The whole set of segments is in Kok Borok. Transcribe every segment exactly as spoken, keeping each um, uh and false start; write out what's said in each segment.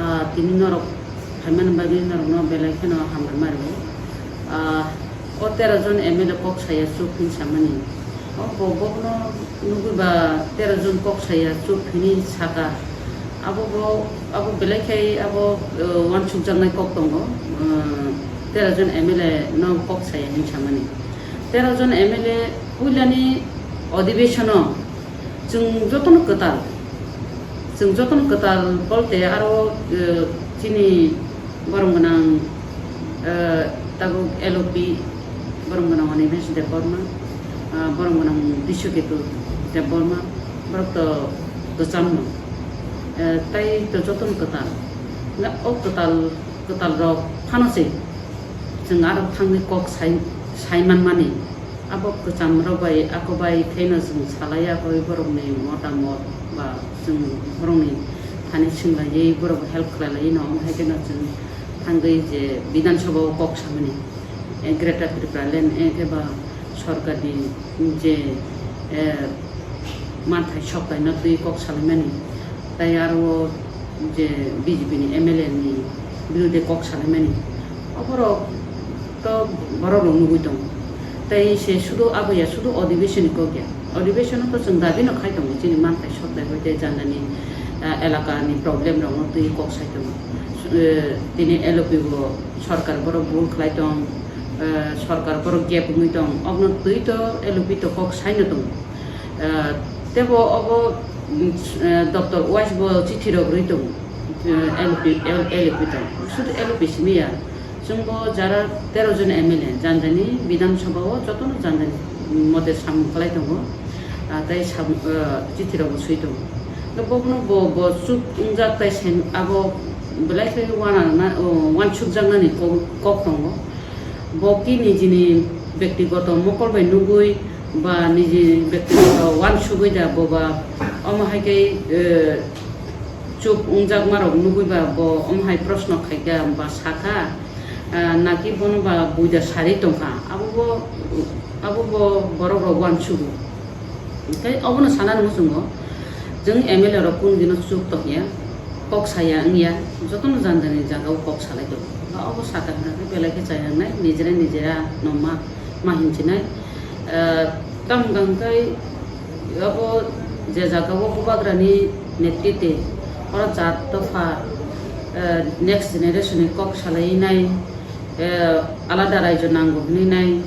Ah, tini norok phaimani bagwi norokno belai kheno hambai ma rwo. Ah, o tero jon M L A kok saya chuk hin samani. O bo-, bono nugwi ba tero jon kok saya chuk hinwi saka. Abo bo, abo belai khai abo, eh, uansukjaknai kok tongo. Eh, tero jon M L A no kok saya hin samani. Tero jon M L A puilani odhibeshon o chwng jotono kwtal. Chwng jotono kwtal bolte aro, eh, chini borom gwnang, eh, tabuk L O P borom gwnang Animesh Debbarma, ah, borom gwnang Biswaketu Debbarma, borok to kwchamno. Eh, tai to jotono kwtal. Nga o kwtal, kwtal rok phano se chwng aro thangwi kok sai, sai manmani. Abo kwcham rok bai, ako bai khaino chwng salai, ako borokni motamot ba chwng borokni thani swnglaiywi borok help khlailaiwi no, omo hai kheno chwng thangwi je Bidhan Sabha o kok samani, eh, Greater Tripura Land, eh, khe ba sorkarni je, eh, manthai sok kainwi twi kok salaimani, tai aro je B J P ni M L A ni birude kok salaimani, oborok to borok rok nugwi tongo. Tai se sudu abo ya, sudu odhibeshon ni kok ya. Odhibeshon o to chwng dabi no khai tongo, chini manthai sok dai bai tei jandani, ah, elaka ni problem rok no twi kok sai tongo. Eh, tini L O P bo sorkar borok bul khlai tong, eh, sorkar borok gap wngwi tong, obno twi to L O P to kok sai no tongo. Eh, tebo obo, mm, eh, Doctor Wise bo chithi rok rwi tongo. Eh, L P, L, L P tongo. Sudu L P simi ya. Chwngbo jara tero jon M L A jandani Bidhan Sabha o jotono jandani mote samung khlai tongo. Ah, tai sam-, ah, chithi rok bo swi tongo. Bo bono bo, bo chuk wngjak tai sen abo belai khe wana na, oh, wansukjaknani kok, kok tongo. Bo ki nijini bektigoto mokol bai nugwi ba niji bektigoto wansugwi da bo ba omo hai khe, eh, chup wngjakma rok nugwi ba bo omo hai proshno khaikha ba sakha, ah, naki bono ba buida sari tongkha, abo bo, abo bo borok rok uansugo. Tei obono sanani muchungo, chwng M L A rok kunu dino chup tongya, kok saya wngya, jotono jani jani jagao kok salai tongo. Ba obo sakha hwnkhe belai khe chaya wngnai, nijera nijera no ma, ma hinchinai. Ah, tamo hwnkha hwnkhe abo je jagao bubagrani netrite, oro jat dopha, ah, next generation ni kok salai nai, eh, alada raijo nango hwnwi nai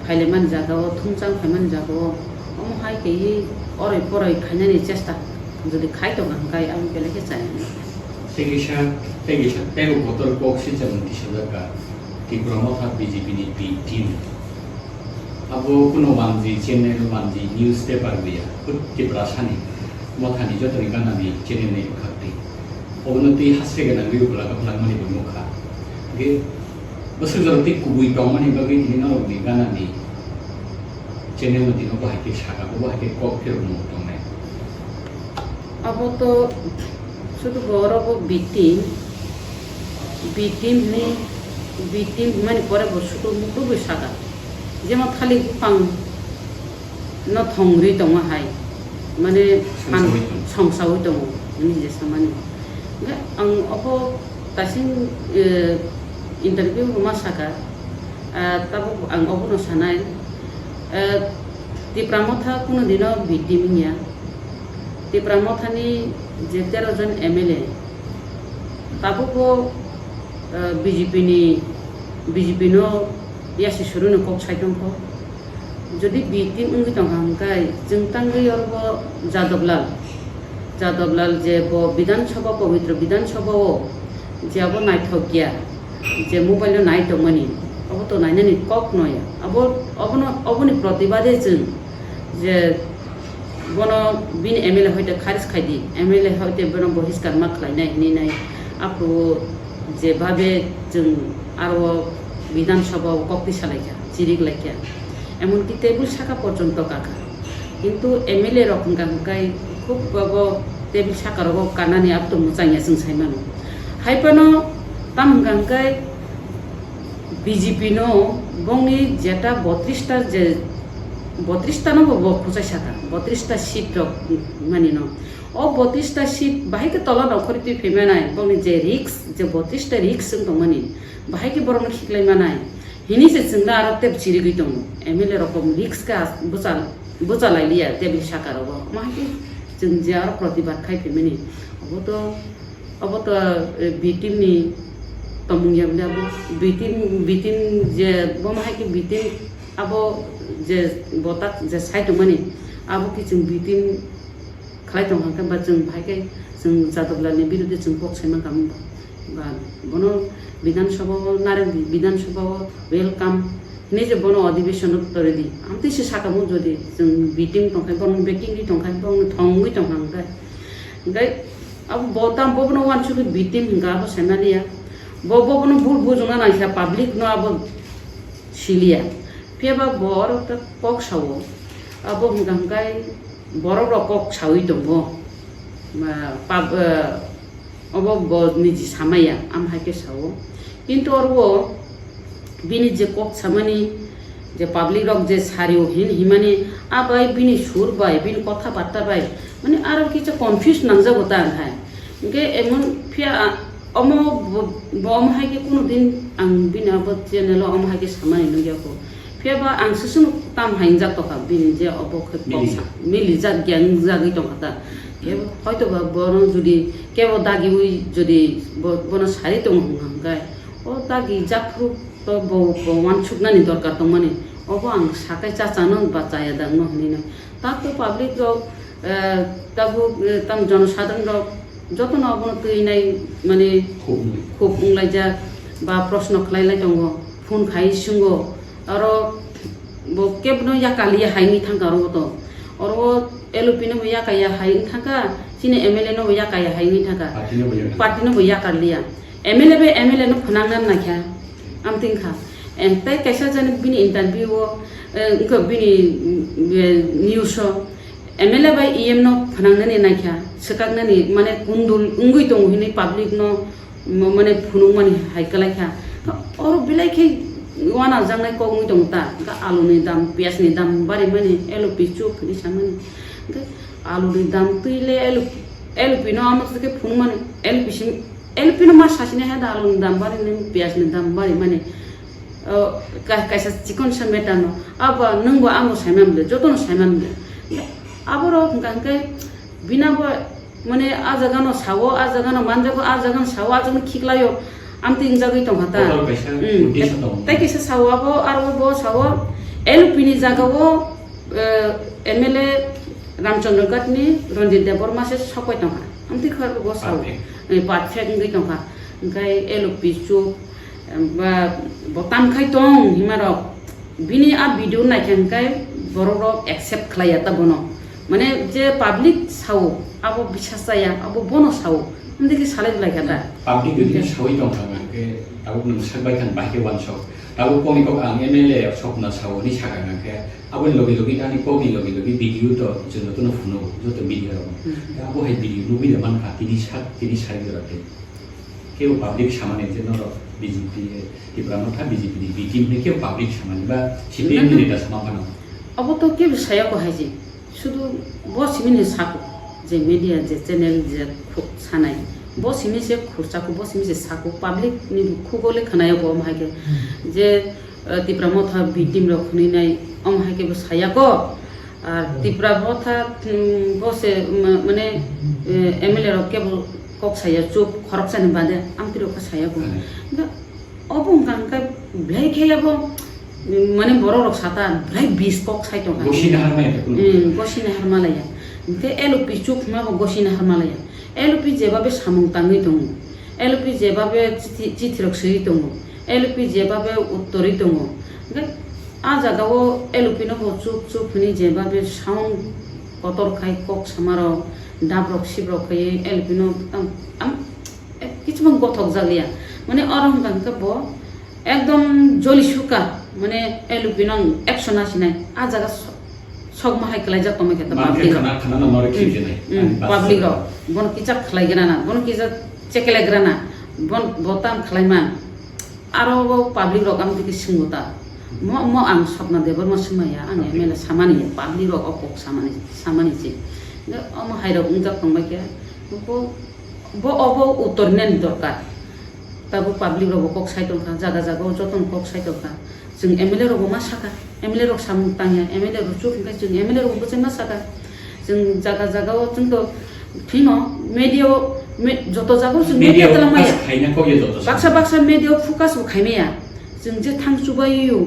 phailaimani jagao, thumchang phaimani jagao, omo hai khe oroi poroi khainani chesta jodi khai tongkha hwnkhe ang belai khe chaya. Tei kisa, tei kisa, tei bo kotor kok si chwng tisajak kha Tipra Motha B J P ni B team. Abo kuno manji channel, manji newspaper buya, kut Tiprasani, Mothani jotoni ganani channel ni bwkhak twi. Obono twi hasre gana gwi bwla ka phlangmani bo nukha. Ge, bwswk jorok tei kubui tongmani bagwi tini norokni ganani channel no tino bo hai khe saka, bo hai khe kok phirok nuk tongnai. Abo to sudu bo oro bo B team, B team hwnwi, B team hwnmani pore bo sudu muklubwi saka. Jemon thalik buphang no thongri tongo hai, mane phan Songsawi tongo. Songsawi tongo, hwnwi je samani. Hwnkhe ang obo kaising, eh, interview bo ma saka, ah, tabuk ang obono sanai, eh, Tipra Motha kuno dino B team wngya. Tipra Mothani je tero jon M L A, tabukbo, eh, B J P ni, B J P no yasi suruni kok sai tongkho. Jodi B team wngwi tongkha hwnkhe, chwng tangwi oro bo Jadab Lal, Jadab Lal je bo Bidhan Sabha, Pabitra Bidhan Sabha o je abo naithok ya, je mobile o nai tongmani, abo to nainani kok no ya. Abo, obono, oboni protibade chwng je bono bini M L A hoite kharis khai di, M L A hoite bono bohiskar ma khlai nai hwnwi nai, aphuru je babe chwng aro Bidhan Sabha o kok twi salaikha, chirik laikha, emonki table saka porjonto kakha. Kintu M L A rok hwnkha hwnkhe khub abo table saka rogo kanani abo to mwchangya chwng sai mano. Hai phano tam hwnkha hwnkhe B J P no bongni jeta botris ta je, botris ta no bo bo khwchai saka, botris ta seat rok mani no. O botista seat bahai khe tola nongkhorwi twi phaimanai, bongni je risk, je botista risk wng tongmani, bahai khe borokno khiklai manai. Hini se chwngno aro tep chirigwi tongo. M L A rok risk khe as-, bwchal-, bwchalai liya tebni saka rogo. Omo hai khe chwng je aro protibad khai phaimani. Obo to, obo to, eh, B team ni tongmung ya bwle abo B team, B team je bomo hai khe B team abo je botak je sai tongmani, abo khe chwng B team khlai tong kha, hwnkhe ba chwng bahai khe chwng Jadab Lal ni biruddhe chwng kok sai mankha, ba bono Bidhan Sabha o, Nareng Bidhan Sabha o welcome hinwi je bono adhibeshon o torwi di. Amtwi se saka mo jodi chwng B team tong kha, bono backing ri tong kha, bono thongwi tong kha hwnkhe. Hwnkhe abo bo tam bo bono uansukgwi B team hwnkha abo sai maliya. Bo, bo bono bul bujungna nangkha, public no abo siliya. Phiya ba bo oro ta kok sao. Abo hwnkha hwnkhe borok rok kok saui tongo. Ma, pab-, eh, obo bo niji samaya, am hai khe sao. Kintu oro bini je kok samani, je public rok je sario hin himani, a bai bini sur bai, bini kotha batta bai, mane aro kisa confuse nangjago ta ang hai. Hwnkhe emon phiya, a, omo bo, bo omo hai khe kunu din ang bini abo channel o omo hai khe samani nukya kho. Phiya ba ang swswk tam hai wngjak tongkha bini je obo khe kok Mili. sa-, milijak ya wngjagwi tongkha ta. Kebo hoito ba bono jodi kebo dagiwi jodi bo-, bono sari tongo hwnka hwnkhe, o dagi jak phuru to bo, bo uansuknani dorkar tongmani. Obo ang sakai cha chano ba chaya dangno hwnwi no. Tato public rok, eh, tabuk, eh, tam jonosadharon rok jotono obono twi nai mani Khub. khub wnglaijak ba proshno khlai lai tongo, phone khai swngo, oro bo kebno yakaliya hai wngwi thangkha oro to, oro L O P no bo yakaya hai wngwi thangkha, chini M L A no bo yakaya hai wngwi thangkha, Party no bo yakaliya. Party no bo yakarliya, M L A bai M L A no phwnangna naikha, amtwi wngkha. Em, tei kaisa jani bini interview o, eh, wngkha bini, mm, eh, news o, M L A bai E M no phwnangnani naikha, swkaknani, mane kundul wngwi tongo hinwi public no, mo-, mane phunukmani hai kwlaikha. Oro belai khe uanajaknai kok wngwi tongo ta, hwnkhe aluni dam, piyajni dam barimani, L O P chuk hinwi samani. Hwnkhe aluni dam twi le L O P, L O P no amo khe phunukmani, L P sim, L P no ma sasini hai da aluni dam barimani, piyajni dam barimani. O, ka-, kaisa chikon sa matter no. Abo nwng bo ang bo saiman bwle, joto no saiman bwle. Aborok hwnkha hwnkhe bina bo mane a jaga no sao, a jaga no manjago, a jaga no sao, a jaga no khiklaio. Amtwi wngjagwi tongkha ta. Total kaisa Hmm. uddesho tongo. Tei kaisa sao abo, aro bo sao L P ni jaga o, eh, M L A Ramchandra Ghat ni Ranjit Debbarma se sokoi tongkha. Amtwi khe bo sao. Perfect. Eh, perfect wngwi tongkha. Hwnkhe L O P chuk, ba, bo tam khai tong, himarok. Bini a video naikha hwnkhe borok rok accept khlaiya ta bono. Mane je public sao, abo bisas chaya, abo bono sao. Amtwi khe salai lai kha ta. Public jodi sawi tong kha, hwnkhe tabuk nwng sak bai kha, bahai khe uansuk. Tabuk kokni kok ang M L A sokna sao hinwi sakha, hwnkhe aboni logi logi ani kokni logi logi video to chwng jotono phunukgo, joto media rok. Hmm. Abo hai video nugwi da mankha, tini sak, tini sai jora tei. Kebo public samani je norok B J P, Tipra Motha B J P ni B team hinwi kebo public samani ba C P M ni neta sama phano. Abo to kebo saya ko hai je. Sudu bo simi ni sako, je media, je channel, je khu-, sanai. Bo simi se khurchako, bo simi se sako, public ni khugo le khnayo bo omo hai khe. Hmm. Je, eh, Tipra Motha B team rok hwnwi nai, omo hai khe bo saya ko. Ar Hmm. Tipra Motha, hmm, bo se, ma-, mane, eh, M L A rok kebo kok saya chuk, khoroksa ni bade, amtwi rok khe saya bo. Hmm. Hwnkhe Obo wngkha hwnkhe belai khe abo, mm, mane borok rok sata belai bis kok sai tongkha. Gosini harmai khe kunu. Mm, gosini harma laiya. Hwnkhe L O P chuk hwnma bo gosini harma laiya. L O P jebabe samung tangwi tongo. L O P jebabe chithi, chithi rok swiwi tongo. L O P jebabe uttorwi tongo. Hwnkhe a jaga o L O P no bo chuk chuk hwnwi jebabe sound kotor khai kok sama rok, dap rok sip rok khai L O P no tam, am, Eh, kichimang gothok jak ya. Mane oro hwnkha hwnkhe bo ekdom joli suka, mane L O P nang action asinai. A jaga so-, sokma hai kwlaijak tongma khe ta Mankhe public rok. Khana, khana no maro Hmm, khibjinai. hmm, Ani public basa. Rok. Bono kichak khlai grana, bono kichak chekle grana, bon-, bo tam khlai man. Aro bo public rok ang tiki swngo ta. Mo, mo ang Swapna Debbarma swmaya, ang Public. M L A samani, public rok o kok samani, samani se. Omo hai rok wngjak tongbai khe, bo, bo obo uttor nani dorkar. Tabuk public rok bo kok sai tongkha, jaga jaga o joto no kok sai tongkha. Chwng M L A rok bo ma saka, M L A rok samung tangya, M L A rok chuk hwnkhe chwng M L A rok bo bwchai ma saka. Chwng jaga jaga o chwng to phino media o, me-, joto jaga o chwng media media o tlang maya. Focus khaina kok ya joto baksa baksa media o focus bo khai maya. Chwng je thang chubai o,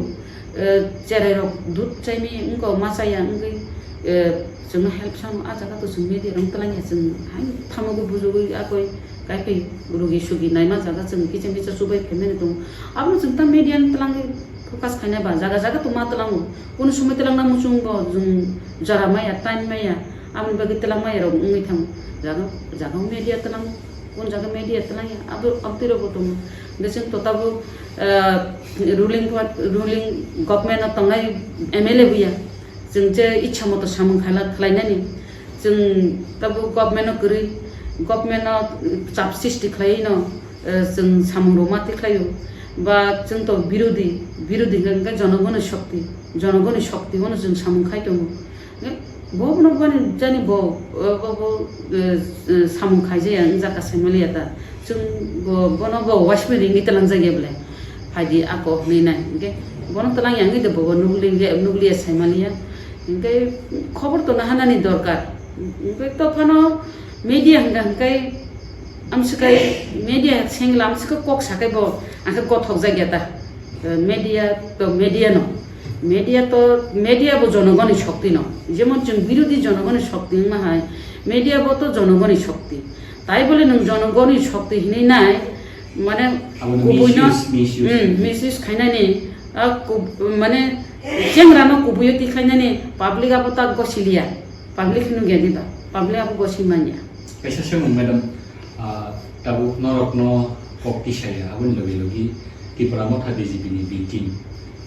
eh, cherai rok dud chai maya wngkha ma chaya wngwi, eh, chwngno help sano ah jaga to chwng media rok tlang ya chwng hai thamogo bujugwi akoi. Kaiphai rugi sugi naima jaga chwng kicha micha chubai phaimani tongo. Abono chwng ta media ni twlangwi focus khaina ba jaga jaga to ma twlango. Kono somoi twlangna muchung bo chwng jora maya, time maya, aboni bagwi twlang maya rok wngwi thango. Jaga, jaga o media twlango, kon jaga media twlangya, abo, abtwi rok bo tongo. Hwnkhe chwng to tabuk, ah, ruling part, ruling government o tongnai M L A buya. Chwng je ichha moto samung khala-, khlainani. Chwng tabuk government no kwrwi, government no chap sristi khlaiwi no, eh, chwng samung rwma twi khlaio. Ba chwng to birodhi, birodhi hwnkhe jonogoni shokti, jonogoni shokti bono chwng samung khai tongo. Bo bono bani jani bo, eh, bo, bo, eh, eh, samung khaijaya wngjakha saimaliya ta. Chwng bo, bono bo waismani ringwi twlangjak ya bwle. Phaidi ako hwnwi nai. Hwnkhe bono twlang ya wngwi de bo, bo nukli-, nukliya saimaliya. Hwnkhe khobor to nahanani dorkar. Hwnkhe to phano media hwnkha hwnkhe amswkhe media sengla amswkhe kok sakhai bo angkhe gothok jak ya ta. Eh, media to media no. Media to, media bo jonogoni shokti no. Jemon chwng birodhi jonogoni shokti wngma hai, media bo to jonogoni shokti. Tai bole nwng jonogoni shokti hinwi nai, mane, abono kubui no, misuse, misuse. Hmm, misuse khainani, ah, kub-, mane, chengra no kubui o tikhlainani, public abo ta gosiliya, public nugya diba, public abo gosi manya. Kaisa swngmung, madam, ah, tabuk norok no kok tisaya, aboni logi logi Tipra Motha B J P ni B team,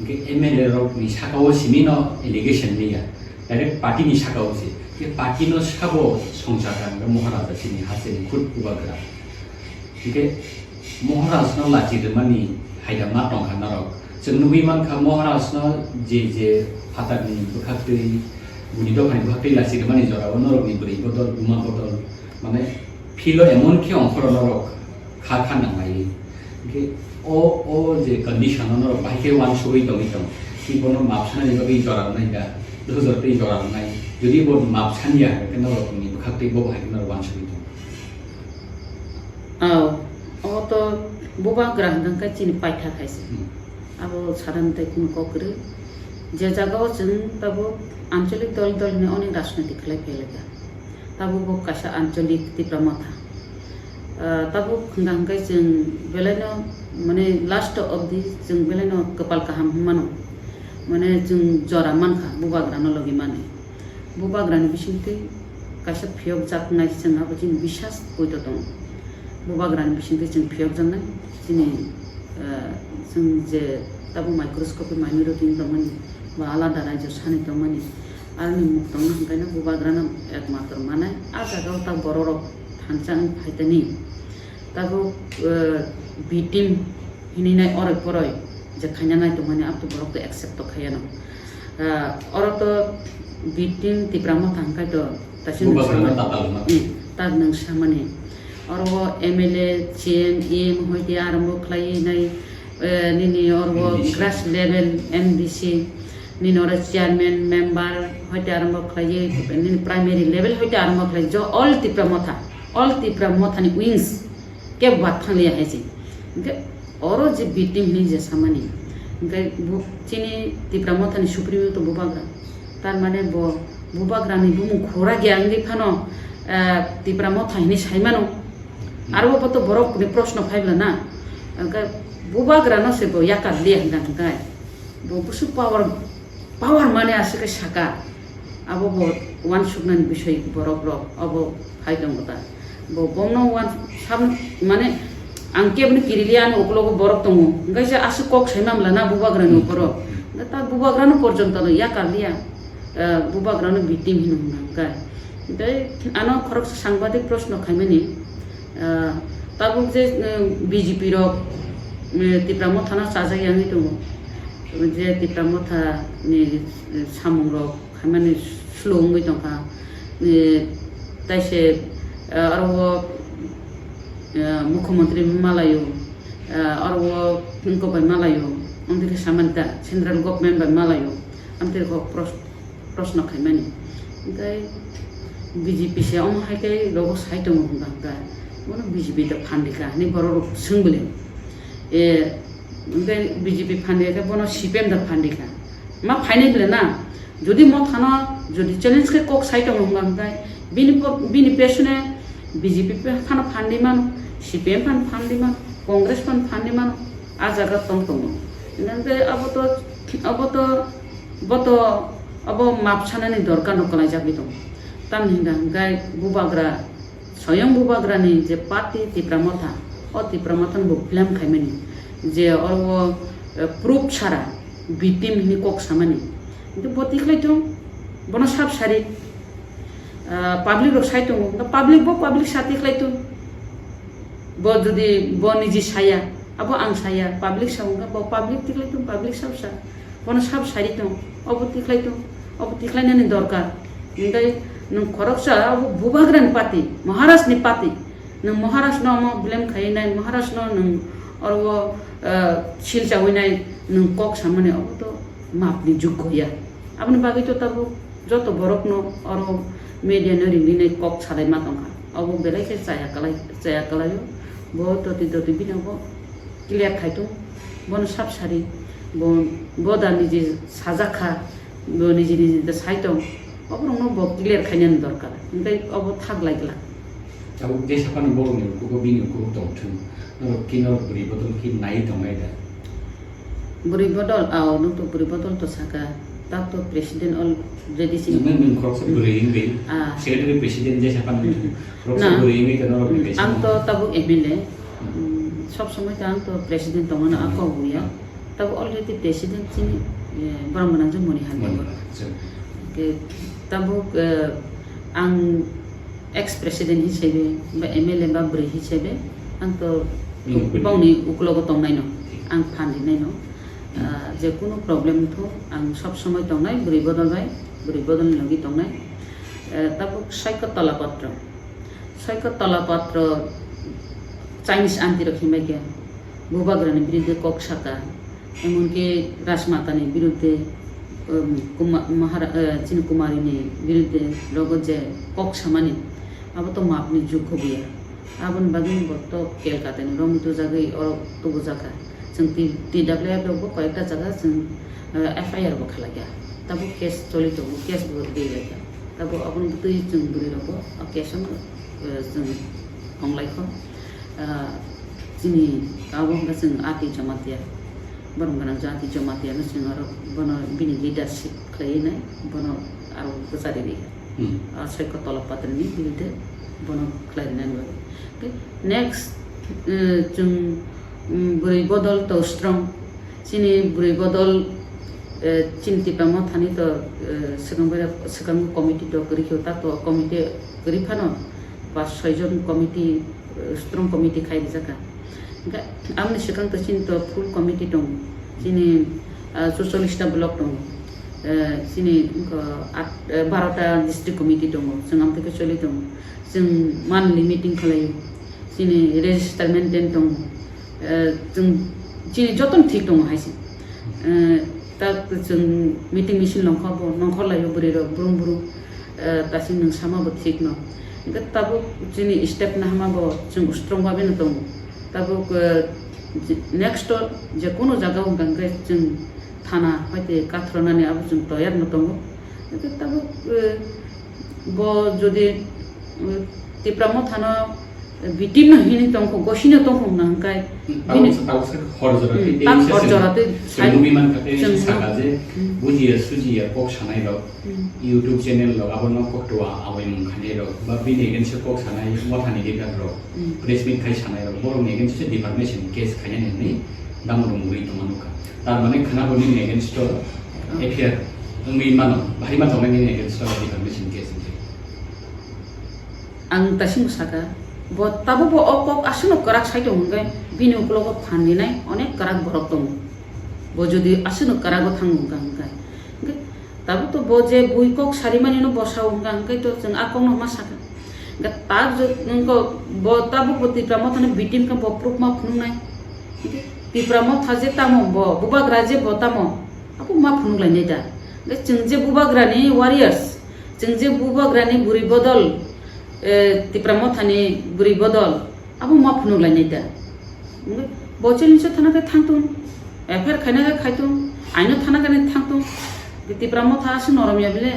hwnkhe M L A rok ni saka o simi no allegation niya, direct party ni saka o se, hwnkhe party no sabo songcha kha, hwnkhe Moharaja chini hasteni khud bubagra. Hingke Moharajno lachi rwmani haida ma tongkha norok. Chwng nugwi mankha Moharajno je je phatarni bwkhaktwi, buni dophani bwkhaktwi lachi rwmani jorao norokni bwrwi bodol, buma bodol, mane philo emon khe ongkhoro norok kha kha nanglaiwi. Hingke o, o je condition-o norok bahai khe uansugwi tongwi tong. Tei bono map sanani bagwi jora rwnai da, dojor tei jora rwnai. Jodi bo map sanya hingke norokni bwkhaktwi bo bahai khe norok uansugwi tong. Aw, o to bubagra hwnkha khe chini paitha khai se. Hmm. Abo sadhan tei kunu kok kwrwi. Je jaga o chwng tabuk anchalik dol dol hwnwi onek rajniti khlai phailai kha. Tabuk bo kaisa anchalik Tipra Motha. Ah, tabuk hwnkha hwnkhe chwng belai no, mane, last of the chwng belai no kwpal kaham hwnmano. Mane chwng jora mankha bubagra no logi mani. Bubagrani bisingtwi kaisa phiyokjaknai chwng abo chini bisas poito tongo. Bubagrani bisingtwi chwng phiyokjaknai chini, eh, chwng je tabuk microscope-o minority wng tongmani ba alada raijo sani tongmani, aroni muk tongna hwnkhe no bubagrano ekmatro manai. A jaga o ta bororok thangcha wng phaitani. Tabuk, eh, B team hinwi nai oroi poroi je khaina nai tongmani, abo to borok to accept to khaiya no. Ah, oro to B team Tipra Motha hwnkhe to taising Bubagra no tatal ma. Hmm, tak nwng samani. Oro o M L A, C M, E M hoite arombo khlaiwi nai, eh, nini oro o M D C. Grass level M D C, nini oro chairman, member hoite arombo khlaiwi, nini primary level hoite arombo khlai, jo all Tipra Motha, all Tipra Motha ni wings. Kebo bathang liya hai se. Hingke oro je B team hinwi je samani. Hingke bo chini Tipra Motha ni supremo to bubagra. Tar mane bo bubagra ni bumung khura gya wngwi phano, eh, Tipra Motha hinwi saimano. Aro bo to borok ni proshno phaibla na. Hingke bubagra no se bo yakar liya hingka hingkai. Bo busu power, power mane aswk khe saka. Abo bo uansuknani bisoi borok rok, abo hai tongo ta. Bo bomno uan sam-, mane ang keboni kirili ani ukologo borok tongo. Hingke se aswk kok sai mamla na bubagrani Hmm. ukoro. Hingke ta bubagrano porjonto no yakar liya. Eh, bubagrano B team hino hwnka hingke. Tei ano khoroksa sangbadik proshno khaimani. Ah, tabuk je, eh, B J P rok, eh, Tipra Motha no chajak yangwi tongo. Je Tipra Motha ni, eh, samung rok khaimani slow wngwi tongkha. Eh, Taise, eh, aro o, eh, mukhyamantri malayo, eh, aro o wngkok bai malayo, amtwi khe samani ta central government bai malayo, amtwi khe pros-, prosno khaimani. Hwnkhe B J P se omo hai khe rogo sai tongo hwnba hwnkha, bono B J P da phan rikha hinwi borok rok swng bwle. E, hwnkhe B J P phan rikha khe bono C P M da phan rikha. Ma phainai bwle na? Jodi mo thano, jodi challenge khe kok sai tongo hwnba hwnkhe, bini po-, bini pesone B J P phano phan di mano, C P M phano phan di mano, Congress phano phan di mano, a jaga tong tongo. Hwnkhe abo to, abo to, bo to, abo map sanani dorkar no kwlaijagwi tongo. Tamni hwnba hwnkhe bubagra, soyong bubagrani je party Tipra Motha, o Tipra Mothano bo blame khaimani je oro o, eh, proof sara victim hinwi kok samani. Hwnkhe bo tikhlai thung, bono sab sari, ah, public rok sai tongo, hwnkhe public bo public sa tikhlai thung. Bo jodi bo niji saya, abo ang saya, public sa wngkha, bo public tikhlai thung, public sab sa. Bono sab sari thung, obo tikhlai thung, obo tikhlainani dorkar. Hwnkhe nwng khoroksa abo bubagrani party, Maharajni party. Nwng Maharajno omo blame khaiwi nai, Maharajno nwng oro o, ah, sil chawi nai, nwng kok samani obo to mapni juggo ya. Aboni bagwi to tabuk joto borokno oro media no ringwi nai kok salai ma tongkha. Obo belai khe chaya kwlai, chaya kwlaio. Bo toti toti bini obo clear khai thung. Bono sab sari. Bo, bo da niji sajak kha. Bo niji niji da sai tong. Oborokno bo clear khainani dorkar. Hwnkhe obo thak lai glak. Tabuk jesa phano borokni ukugo bini ukugo tong thung. Norok khe norok bwrwi bodol khe nai tongnai da? Bwrwi bodol, ao, nwng to bwrwi bodol to saka, tak to president already sini. Nwng, nwng khoroksa bwrwi wngwi, ah, secretary president jesa phano wngthung. Hmm. Khoroksa na, bwrwi wngwi khe norok ni hmm, kaisa ang to tabuk M L A, hmm, hmm, sob somoi to ang to president tongmano, hmm, ako buya. Hmm. Tabuk already president sini, eh, borok gwnang je moni hamya. Moni borok. Hamya, sir. Ke tabuk, eh, ang ex president hisabe ba M L A ba bwrwi hisabe ang to hmm, bwrwi. Bongni ukulogo tongnai no, ang phan rinai no. Hmm. Ah, je kunu problem wngthok ang sob somoi tongnai, bwrwi bodol bai, bwrwi bodol ni logi tongnai. Eh, tabuk saiko tola patro, saiko tola patro Chinese aunty rok himbai khe bubagrani birudde kok saka. Emonki Rajmatani birudde, um, Kuma-, Mahara-, eh, chini Kumarini birudde rogo je kok samani, abo to mapni jug hobiya. Aboni bagwi bo to Kolkatani romwi tubujagwi oro tubujakha. Chwng T-, T W F rokbo koyekta jaga chwng, eh, F I R bo khalaikha. Tabuk case choli tongo, case bo rilaikha. Tabuk abono twi chwng bwrwi rokbo o case-o, eh, chwng onglaikho. Ah, chini abo hwnkha chwng Ati Jamatia, borok gwnang jati Jamatia no chwng oro bono bini leadership khlaiwi nai bono aro kwchari ri. Hmm. Ah, Saiko Tolopatri ni birudde bono khlai rinani bagwi. Okay, next, eh, chwng, mm, bwrwi bodol to strong. Chini bwrwi bodol, eh, chini Tipra Mothani to, eh, swkang bai, swkango committee to kwrwi khe, ta to committee kwrwi phano pas soi jon committee, eh, strong committee khai rijak kha. Hwnkhe aboni swkang to chini to full committee tongo. Chini, ah, chuchollish ta block tongo. Eh, chini wngkha at, eh, baro ta district committee tongo. Chwng amtwi khe choli tongo. Chwng monthly meeting khlaio. Chini register maintain tongo. Eh, chwng chini jotono thik tongo hai se. Eh, ta chwng meeting misil nongkhor bo, nongkhor laio bwrwi rok brum brum. Eh, ta chwng nwng sama bo thik no. Hwnkhe tabuk chini step nahama bo chwng strong babe no tongo. Tabuk, eh, next o je kono jaga o hwnkha hwnkhe chwng thana hoite kathronani abo chwng toyar no tongo. Hwnkhe tabuk, eh, bo jodi, eh, Tipra Mothano victim no hini tongkho, gosino tongkho hwnkha hwnkhe bini tabuk sa, tabuk sa hor jora hmm, tei tak hor jora tei chwng sai nugwi mankha tei chwng saka je hmm. Bujiya sujiya kok sanai rok. Hmm. YouTube channel rok abo nok koktwa aboi mung khainai rok ba bini against o kok sanai mothani leader rok hmm. Press meet khai sanai rok borok ni against o defamation case khainani hinwi damro mungwi tongma nukha. Tar mane khwna bo nini against o hmm. F I R wngwi mano, bahai ma tongnai nini against o defamation case wngwi. Ang taisimo saka, bo tabuk bo o kok aswkno kwrak sai tongo hwnkhe bini ukologo phan rinai onek kwrak borok tongo. Bo jodi aswkno kwrago thango hwnkha hwnkhe, hwnkhe tabuk to bo je bui kok sarimani no bo sao hwnkha hwnkhe to chwng a kokno ma saka. Hwnkhe tak jwk wngkha bo tabukbo Tipra Mothani victim khe bo proof ma phunuknai. Tipra Motha je tamo bo, Bubagra je bo tamo, abo ma phunuklainai da. Hwnkhe chwng je Bubagrani warriors, chwng je Bubagrani bwrwi bodol, eh, Tipra Mothani bwrwi bodol, abo ma phunuklainai da. Bo chini se thana khe thangtung, F I R khaina khe khaitung, aino thana khe thangtung. Tipra Motha aswk norom ya bile.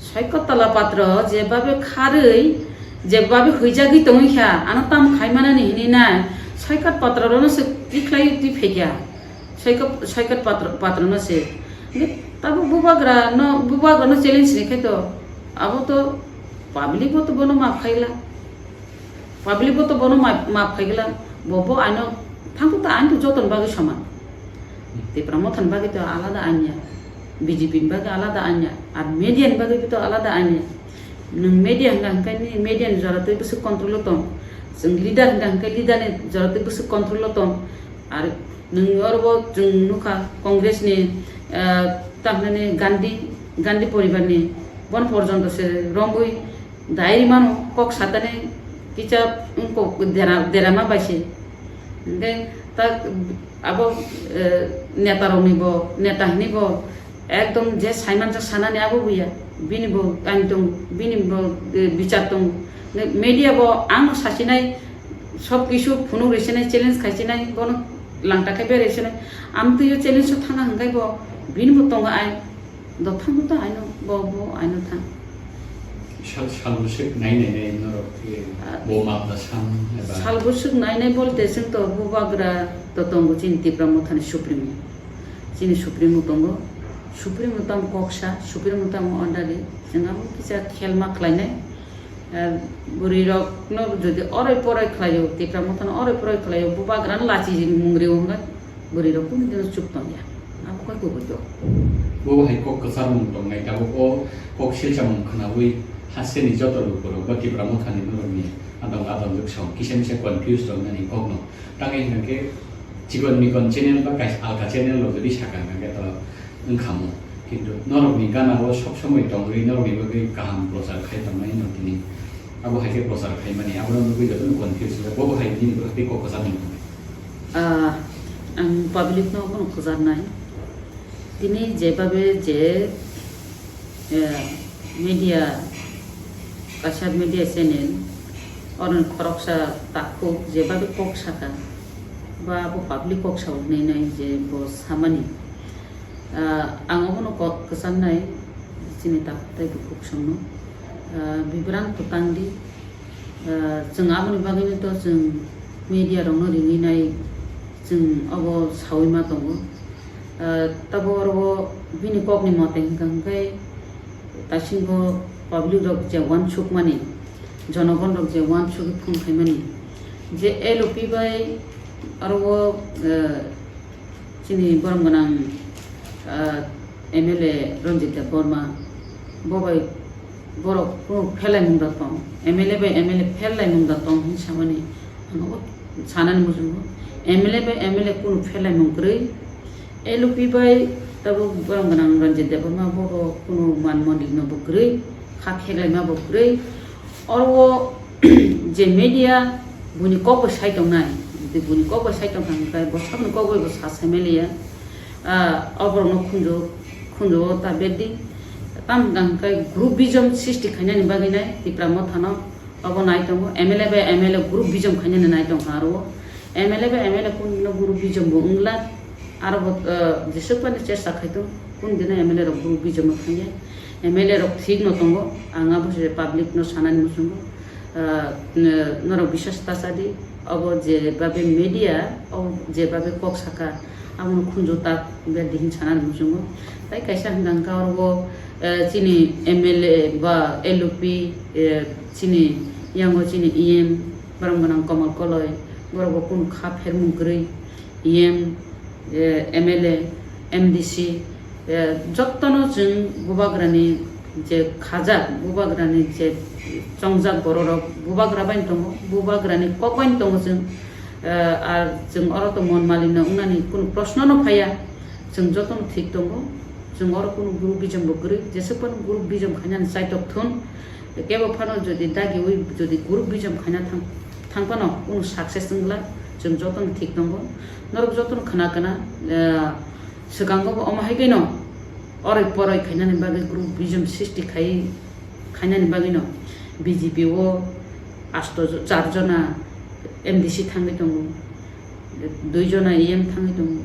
Soikot tola patro jebabe kharwi, jebabe huijagwi tongwi kha, ano tam khaimanani hinwi nai, soikot patro rono se tikhlai twi phaikha. Soikot, soikot patro, patro no se. Tabuk Bubagra no, Bubagra no challenge ni khe to, abo to public bo to bono map khaila. Public bo to bono ma, ma phaigla, bo, bo aino thangkuk ta aino to jotoni bagwi soman. Tipra Mothani bagwi to alada ain ya, B J P ni bagwi alada ain ya, ar media ni bagwi to alada ain ya. Nwng media hwnka hwnkhe nini media ni jora twi bwswk control o tong, chwng leader hwnka hwnkhe leader ni jora twi bwswk control o tong, ar nwng oro bo chwng nukha Congress ni, ah, tamhinani Gandhi, Gandhi poribar ni bon porjonto se romwi Dai mano kok satani kisa wngkok dera, derama bai se. Hingke ta abo, eh, neta rokni bo, neta hini bo ekdom je saimanjak sanani abo buya. Bini bo kain tong, bini bo, eh, bichar tong. Media bo ang sasinai sob kisu phunuk rwsinai challenge khaisinai bono langta khe berai sinai. Amtwi o challenge o thanga hingkai bo bini bo tongo ai. Dophano to aino, bo, bo aino thang. Sal, sal bwswk nai nai nai norok, eh, Ah. bo map da san eba? Sal bwswk nai nai bolte chwng to Bubagra to tongo chini Tipra Mothani Supremo. Chini Supremo tongo. Supremo tamo kok sa, Supremo tamo orderly. Chwng abo kisa khel ma khlai nai. Eh, bwrwi rok no jodi oroi poroi khlaio, Tipra Mothano oroi poroi khlaio, Bubagrano lachi mung rio hwnba bwrwi rok kunu dino chup tongya. Abo khe kubui do. Bo hai kok kwchar mung tongnai, tabuk o kok silsa mung khwnaui hasteni joto lukurok ba Tipra Mothani norokni adong adong jwk song kisa misa confuse rok nani kokno. Tangwi hwnkhe chikon mikon channel ba kaisa alka channel rok jodi sakha hwnkhe to wngkhamu. Kintu norokni gana o sob somoi tongwi norokni bagwi kaham prochar khai tongnai no tini. Abo hai khe prochar khaimani, abono nugwi jotono confuse wngkha. Bobo hai nini bagwi kok kwchar nini tongnai? Ah, ang public no bono kwcharnai. Tini jebabe je, eh, media, kaisa media channel, oroni khoroksa takhuk jebabe kok saka, ba abo public kok sao hinwi nai je bo samani. Ah, ang obono kok kwcharnai chini takhuk tei bukhuk songno. Ah, bibrang kwtang di. Ah, chwng aboni bagwino to chwng media rokno ringwi nai chwng obo saui ma tongo. Ah, tabuk oro o bini kokni mote hwnkha hwnkhe taisingo public rok je uansukmani, jonogon rok je uansukwi phone khaimani je L O P bai oro o, ah, Chini borom gwnang, ah, M L A Ranjit Debbarma, bo bai borok kunu pherlaimung rok tong, M L A bai M L A pherlaimung rok tong hinwi samani ang bo sanani muchungo. M L A bai M L A kunu pherlaimung kwrwi, L O P bai tabuk borom gwnang Ranjit Debbarma bo bo kunu man mondir no bo kwrwi, kha kheklaima bo kwrwi. Oro o je media buini kok bai sai tongnai, jodi buini kok bai sai tongkha hwnkhe bo sakni kok bai bo sa sai manliya. Ah, o borokno khunju, khunju o ta beddi. Tamo hwnkha hwnkhe groupism sristi khainani bagwi nai Tipra Mothano obo nai tongo. M L A bai M L A groupism khainani nai tongkha aro o. M L A bai M L A kunu groupism bo wngla. Aro bo, ah, jesuk phano chesta khaitong, kunu dino M L A rok groupism no thangya. M L A rok thik no tongo, ang abo se public no sanani muchungo. Ah, n-, norok biswas ta cha di, obo je babe media, obo je babe kok saka, abono khunju ta bia dihin sanani muchungo. Tai kaisa hwnkha hwnkha oro bo, eh, chini M L A ba L O P, eh, chini yango chini E M, borom gwnang Komal Koloi, borok bo kunu kha phermung kwrwi. E M, eh, M L A, M D C, eh, jottono chwng bubagrani je khajak, bubagrani je chongjak bororok, bubagra bai tongo, bubagrani kok bai tongo chwng, eh, ar chwng oro to mon malino wngnani kunu proshno no phaiya, chwng jotono thik tongo, chwng oro kunu groupism bo kwrwi, jesuk phano groupism khainani chaitok thun, Kebo phano jodi dagiwi jodi group bijom khaina thang, thang phano kunu success wngla, chwng jotono thik tongo. Norok jotono khna kana, eh, swkango bo omo hai khe no oroi poroi khainani bagwi group bijom srishti khai, khainani bagwi no B J P o asto jo-, char jona M D C thangwi tongo. Dui jona E M thangwi tongo,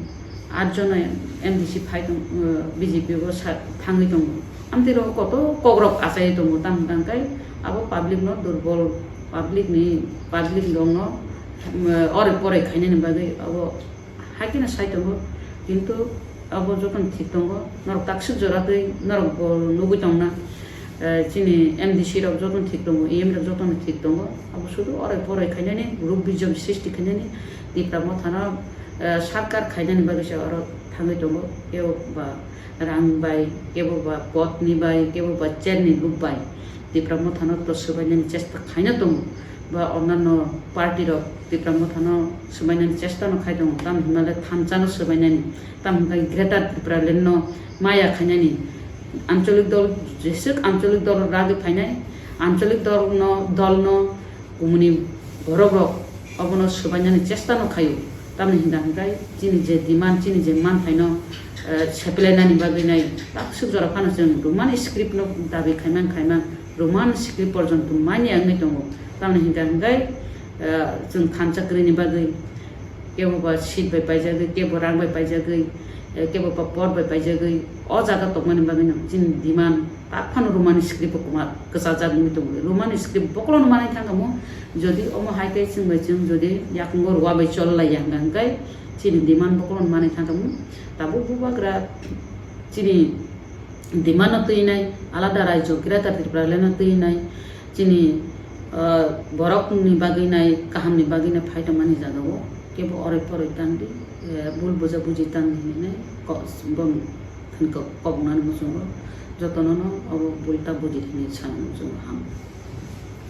aat jona M D C phai tong, uh, B J P o sa-, thangwi tongo. Amtwi rok koto kokrok achai tongo, tamo tangkai abo public no durbol, public ni, public rok no, um, oroi poroi khainani bagwi abo hai kheno sai tongo. Kintu abo jotono thik tongo, norok taksuk jora twi norok bo nugwi tongna. Eh, chini M D C rok jotono thik tongo, E M rok jotono thik tongo. Abo sudu oroi poroi khainani, group bijom srishti khainani, Tipra Mothano, eh, sarkar khainani bagwi se oro thangwi tongo. Kebo ba rang bai, kebo ba podni bai, kebo ba chairni look bai Tipra Mothano to swbainani chesta khaina tongo. Ba onano party rok Tipra Mothano swbainani chesta no khai tongo. Tamo hwnba le thansa no swbainani, tamo hwnba Greater Tipraland no maya khainani, ancholik dol, jeswk ancholik dol ragwi phainai, ancholik dol no, dol no kumuni borok rok obono swbainani chesta no khaio. Tamni hinda hingkai chini je demand, chini je manthai no, eh, seplainani bagwi nai taksuk jora phano chwng Roman script no dabi khaimang khaimang, Roman script porjonto manya wngwi tongo. Tamni hinda hingkai, eh, chwng thansa kwrwini bagwi kebo ba seat bai paijagwi, kebo rang bai paijagwi, eh, kebo ba pod bai paijagwi, o jaga tongmani bagwi no chini demand tak phano Roman script bo kwma kwchajak wngwi tongo. Roman script bokologno manwi thangkha mo, jodi omo hai khe chwng bai chwng jodi yakungo rwa bai chol lai ya hwnka hwnkhe chini demand bokologno manwi thangkha mo. Tabuk bubagra chini demand no twi nai, alada raijo Greater Tipraland no twi nai, chini, ah, borok ni bagwi nai, kaham ni bagwi nai phai tongmani jaga o kebo oroi poroi tang di, eh, bul buja buji tang di hinwi nai ko-, bong kok nani muchungo jotono no obo bul ta buji hinwi sana muchungo ham.